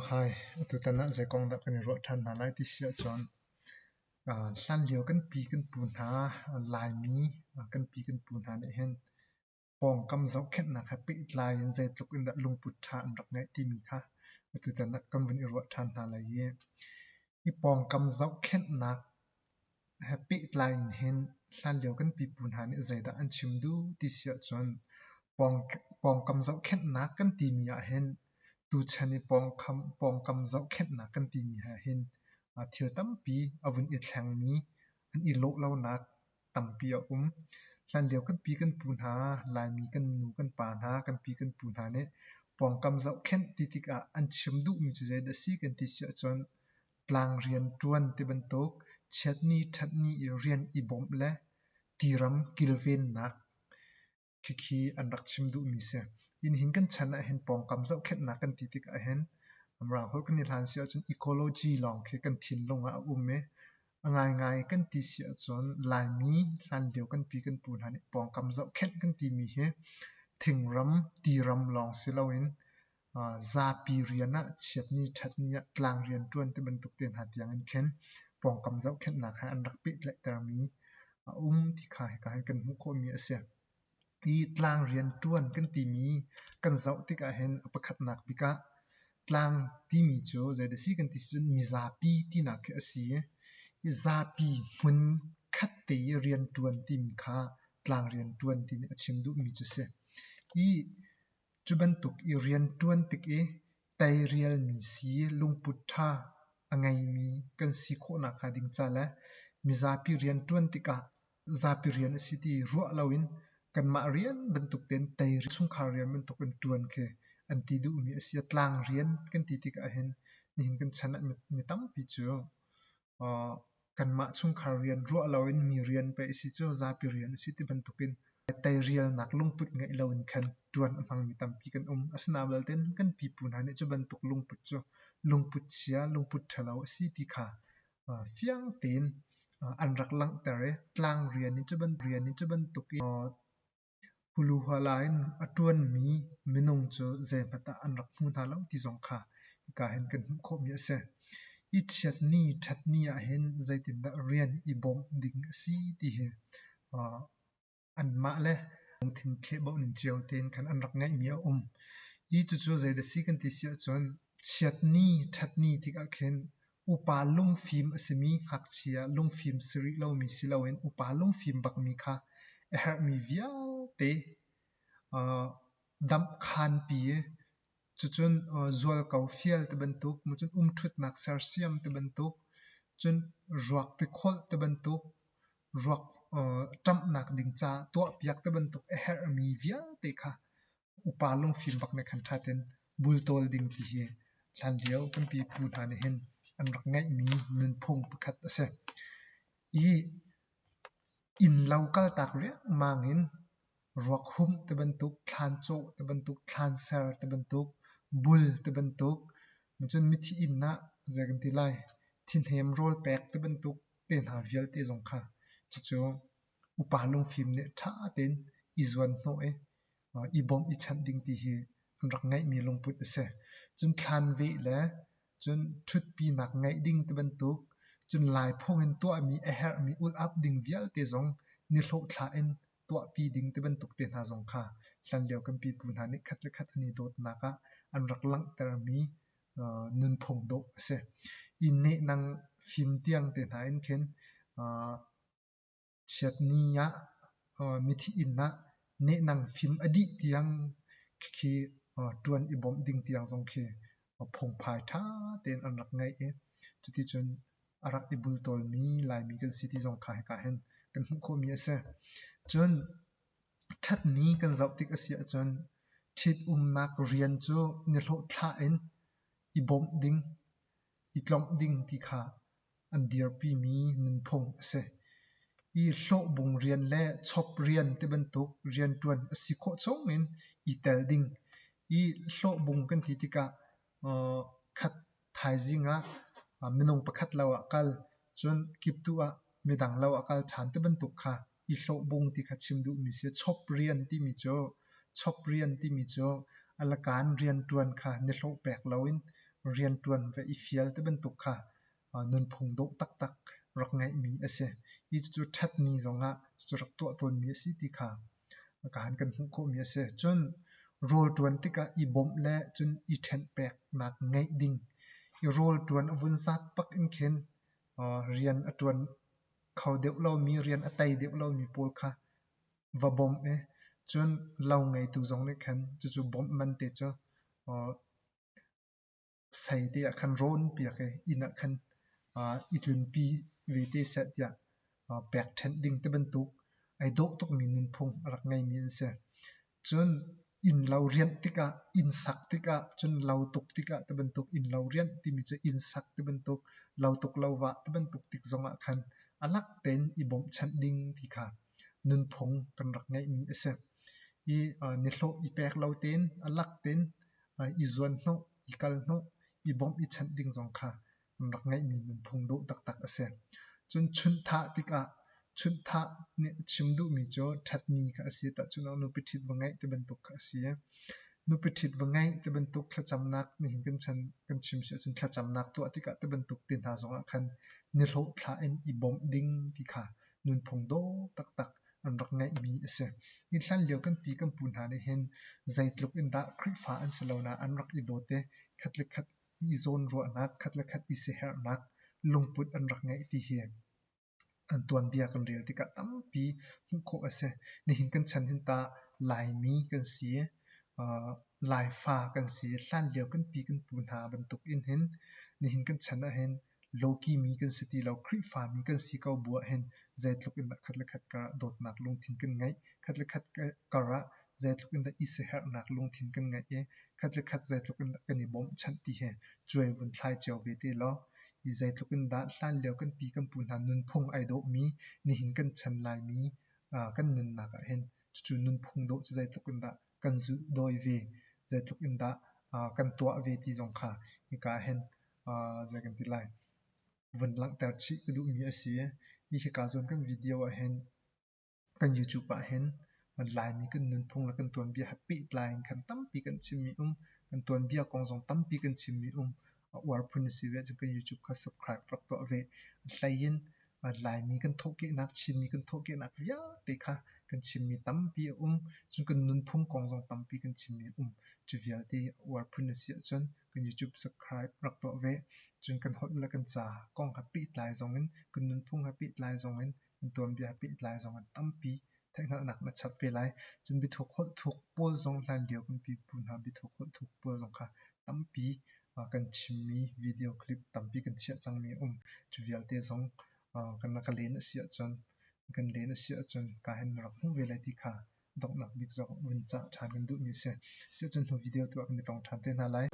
Hi, atutan ah zei kong dah kan i ruah ṭhan hna lai ti si ahcun hlanlio kan pi kan pu hna Laimi kan pi kan pu hna nih hin pawngkam zohkhenhnak he pehtlai in zeitluk in dah lungput ṭha an rak ngeih timi kha atutan ah kan vun i ruah ṭhan hna lai i hi pawngkam zohkhenhnak he pehtlai in hin hlanlio kan pipu hna nih zeidah an chim duh ti si ahcun pawngkam zohkhenhnak kan timi ahhin tuchan i pawngkam zohkhenhnak kan timi he hin thil tampi a vun i thlengmi an i lawh lonak tampi a um. Hlanlio kan pi kan pu hna, Laimi kan nu kan pa hna, kan pi kan pu hna nih pawngkam zohkhenh ti tikah an chim duhmi cu zeidah a si kan ti si ahcun tlang rian ṭuan ti bantuk, chiatni ṭhatni i rian i bawmh le tiram kilvennak Khikhi an rak chim duhmi si. Inn kan chan ahhin pawngkam zohkhenhnak kan ti tik ahhin Mirang holh kan i hlan si ahcun ecology lawng khi kan thinlung ah a um i a ngaingai kan ti si ahcun Laimi hlanlio kan pi kan pu hna nih pawngkam zohkhenh kan timi hi thingram, tiram lawng si loin zapi rian ah chiatni ṭhatni ah tlang rianṭuan ti bantuk te hna tiang in khin pawngkam zohkhenhnak he an rak pehtlaihtermi a um ti kha hika hin kan hmuh khawhmi a si. Hi tlang rianṭuan kan timi kan zoh tikah hin a pakhatnak bik ah tlang timi cu zeidah si kan ti cun mizapi tinak khi a si i zapi hmun khat te i rianṭuan timi kha tlang rianṭuan ti nih a chim duhmi cu a si. Hi Cu bantuk i rianṭuan tik i teirialmi si lungput ṭha a ngeimi kan si khawh nakhnga ding ca le mizapi rianṭuan tikah zapi rian a si ti ruah loin kanmah rian bantuk tein teiri chungkhar rian bantuk in ṭuan khi an ti duhmi a si. Tlang rian kan ti tikah hin nihin kan chan ah mi tampi cu Kanmah chungkhar rian ruah loin mi rian pei a si cu zapi rian a si ti bantukin teirialnak lungput ngeih loin khan ṭuan a hmangmi tampi kan um. Asinain belte kan pipu hna nih cu bantuk lungput cu lungput chia, lungput ṭhalo a si ti kha fiang tein an rak langhter i tlang rian i cu bantuk i Huluhuala in a ṭuanmi minung cu zeihmanh ah an rak hmu hna lo ti zong kha hika hin kan hmuh khawhmi a si. I chiatni ṭhatni ahhin zeitindah rian i bawmh ding a si ti hi anmah le lungthin thlehbauh ning cio tein khan an rak ngeihmi a um. Hi cucu zeidah si kan ti si ahcun chiatni ṭhatni tikah khin upa lungfim a simi ngakchia lungfim si rih lomi si loin upa lungfim bakmi kha a herhmi vialte damhkhanpi i cucun zualko fial ti bantuk, cun umṭhutnak sersiam ti bantuk, cun ruak tikholh ti bantuk, ruak ṭamhnak ding ca tuahpiak ti bantuk a herhmi vialte kha Upa lungfim bak nih khan ṭha tein bultawl ding ti hi hlanlio kan pipu hna nih hin an rak ngeihmi nunphung pakhat a si. I innlo kaltak riangmang in ruak humh ti bantuk, thlan cawh ti bantuk, thlan ser ti bantuk, bul ti bantuk, cun mithi inn ah zei kan ti lai, thihnem rawl pek ti bantuk te hna vialte zong kha cucu upa lungfim nih ṭha tein i zuan hnawh i i bawmh i chanh ding ti hi an rak ngeihmi lungput a si. Cun thlan veh le cun ṭhutpinak ngeih ding ti bantuk, cun Laiphung in tuahmi a herhmi ulh-ap ding vialte zong nihlawh thlah in tuahpi ding ti bantuk te hna zong kha hlanlio kan pipu hna nih khat le khat an i dawtnak ah an rak langhtermi nunphung dawh a si. I nehnang fim tiang te hna in khin Chiatni ah mithi inn ah nehnang fim a dih tiang khi ṭuan i bawmh ding tiang zong khi phungphai ṭha tein an rak ngeih i cuticun a rak i bultawlmi Laimi kan si ti zong kha hika hin kan hmuh khawhmi a si. Cun ṭhatni kan zoh tik a si ahcun ṭhitumnak rian cu nihlawh thlah in i bawmh ding, i tlawmh ding ti kha an dirpimi nunphung a si. I hlawhbung rian le chop rian tibantuk rianṭuan a si khawh chungin i tel ding. I hlawhbung kan ti tikah khat thaizing ah minung pakhat lo ah kal, cun kiptuh ah midang lo ah kal ṭhan tibantuk kha i hlawhbung ti kha chim duhmi si. Chop rian timi cu chop rian timi cu alakan rianṭuan kha nihlawh pek loin rianṭuan va i fial ti bantuk kha nunphung dawh taktak rak ngeihmi a si. Hi cucu ṭhatni zongah cucu rak tuah tawnmi a si ti kha kahan kan hmuh khawhmi a si. Cun rawl ṭuan tikah i bawmh le cun i ṭhenh peknak ngeih ding. I rawl ṭuan a vun zat bak in khin rian a ṭuan kho deuh lomi, rian a tei deuh lomi pawl kha va bawmh i cun lo ngeitu zong nih khan cucu bawmh man te cu sei te ah khan rawn piak i inn ah khan i tlunpi ve te seh tiah pekṭhenh ding ti bantuk ai dawh tukmi nunphung a rak ngeimi an si. Cun innlo rianh tikah, inn sak tikah, cun lo tuk tikah ti bantuk innlo rianh timi cu inn sak ti bantuk, lo tuk lo vah ti bantuk tik zongah khan a lak tein i bawmhchanh ding ti kha nunphung kan rak ngeihmi a si. I nihlawh i pek lo tein a lak tein i zuanhnawh, i kalhnawh, i bawmh i chanh ding zong kha an rak ngeihmi nunphung dawh taktak a si. Cun chunhthah tikah chunhthah nih a chim duhmi cu ṭhatni kha a si. Tahchunhnak nupi ṭhit va ngeih ti bantuk kha a si. Nupi ṭhit va ngeih ti bantuk thlacamnak nihin kan chan kan chim si ahcun thlacamnak tuah tikah ti bantuk te hna zongah khan nihlawh thlah in i bawmh ding ti kha nunphung dawh taktak an rak ngeihmi a si. Hi hlanlio kan pi kan pu hna nih hin zeitluk in dah Khrihfa an si lo nain an rak i dawt i khat le khat i zawnruahnak, khat le khat i siaherhnak lungput an rak ngeih ti hi an tuanbia kan rel tikah tampi hmuh khawh a si. Nihin kan chan hin tah Laimi kan si, Laifa kan si. Hlanlio kan pi kan pu hna bantuk in hin nihin kan chan ah hin lawki mi kan si ti lo, Khrihfa mi kan si ko bu ah hin zeitluk in dah khat le khat karah dawtnak lungthin kan ngeih, khat le khat karah zeitluk in dah i siaherhnak lungthin kan ngeih i khat le khat zeitluk in dah kan i bawmhchanh ti hi cuai vun thlai cio ve te law hi zeitluk in dah hlanlio kan pi kan pu hna nunphung ai dawhmi nihin kan chan Laimi kan nunnak ah hin cucu nunphung dawh cu zeitluk in dah kan zulh dawi ve, zeitluk in dah kan tuah ve ti zong kha hika ah hin zei kan ti lai vun langhter chih ka duhmi a si. Hi hika zawn kan video ah hin kan YouTube ah hin Laimi kan nunphung le kan tuanbia he pehtlai in khan tampi kan chimmi um, kan tuanbia kong zong tampi kan chimmi um. A uar phun a si ve cun kan YouTube kha subscribe rak tuah ve. Hlei in Laimi kan thawhkehnak, Chinmi kan thawhkehnak vialte kha kan chimmi tampi a um. Cun kan nunphung kong zong tampi kan chimmi a um. Cu vialte uar phun a si ahcun kan YouTube subscribe rak tuah ve. Cun kan holh le kan ca kong he pehtlai zong in, kan nunphung he pehtlai zong in, kan tuanbia he pehtlai zong in tampi theihhngalhnak na chap ve lai. Cun biathuk holh thuk pawl zong hlanlio kan pipu hna biathuk holh thuk pawl zong kha tampi kan chimmi video clip tampi kan chiah cangmi a um. Cu vialte zong kan ka len a si ahcun kan len a si ahcun ka hin na rak hmuh ve lai ti kha donghnak bik zong vun cah ṭhan kan duhmi a si. Siahcun hnu video tu ah kan i tong ṭhan te hna lai.